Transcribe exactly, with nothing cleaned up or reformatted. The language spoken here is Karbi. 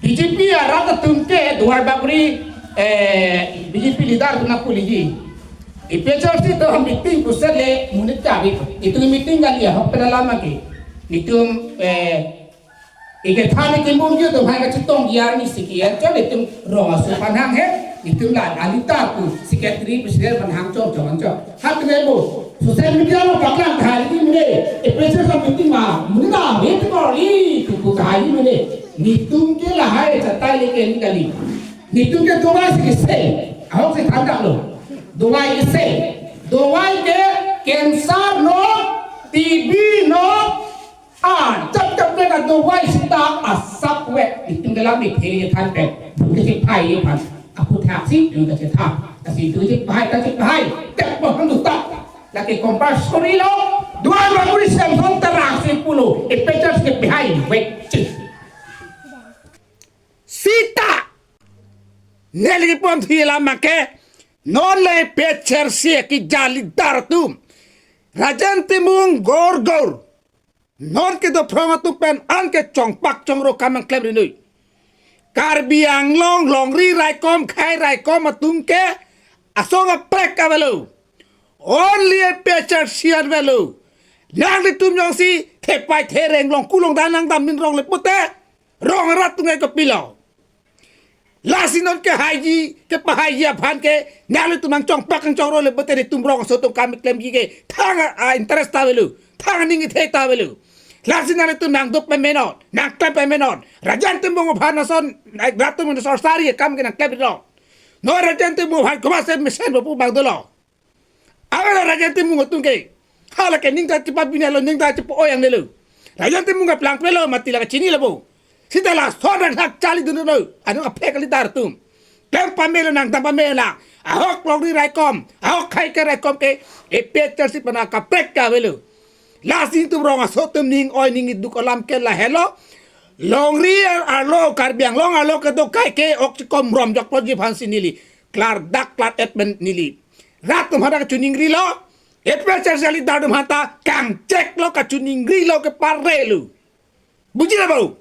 B J P arat atum ke Duarbagori, eh, B J P leader atum nangpuji. APHLC atum meeting puset le monit kave. Itum meeting kali ahok pen alam ke. Itum, eh, ikethan ikimum ju atum hai kachetongji arni siki anchot itum rong aso aphan hanghe. Itum la alita pu secretary president aphan hang chom chom anchot. Hat ne bo, social media along paklang tahai di mene, APHLC meeting ma, mene na, wait for li, tu tu tahai di mene. Netum ke lahai chatai le ke ni kali. Netum ke dawai si kese, ahok si thandak lo. Dawai kese, dawai ke cancer no, T B no, ah, chap chap ke na dawai sita asap we. Netum ke lami the ye than pe, ke si phai ye phan. Aphuthak si, yung kachetha. Kasi itu je pahai, kasi pahai. Tek po hang duta. Lagi compulsory lo. Duarbagori Samson Terang si pulo. APHLC ke pahai. Wait, cik. Sita. Neli pon thi lama ke. Non le APHLC ke jali dar tum. Rajen Timung gor gor. Non ke dophrong atum pen an ke chongpak chongro kam nangklem rinoi. Karbi Anglong longri raikom khai raikom atum ke asong kaprek avelo. Only APHLC an avelo. Nanglitum jongsi thepai thereng long kulong dan nangdam min rong le pute. Rong arat atum ke kopilo. Lasi non kehaiji, kepahaiji aphan ke, nanglitum nangchongpak nangchongro le pute netum rong aso atum kam klemji ke, thang a, a interest ta avelo, thang aning ithe ta avelo. Lasi nanglitum nangdo pamenon, nangklem pamenon. Rajen Timung aphan ason, nai ratum ason sari kam ke nangklem lo. Non Rajen Timung aphan komat se mesen bo pu bang dolo. Agar Rajen Timung atum ke. Hala ke ning ta chepa bina lo, ning ta chepa oyang ne lo. Rajen Timung ke plang pelo mati la kachini lo bo. Sita lason rang hak chali dun lo. Anu aphe kali dar atum. Klem pamelo nangdam pamelo. Ahok longri raikom. Ahok khai ke raikom ke. APHLC aphan kaprek ke avelo. Lasi netum rong aso atum ning oi ning iduk alam ke lahelo. Longri arlo Karbi Anglong arlo kedo kai ke ok chikom rom joklo ji aphan si neli. Klardak klar et pen neli. Rat atum hadak kachiningri lo. APHLC leader atum hata kangchek lo kachiningri lo kepare lo. Buji la bo.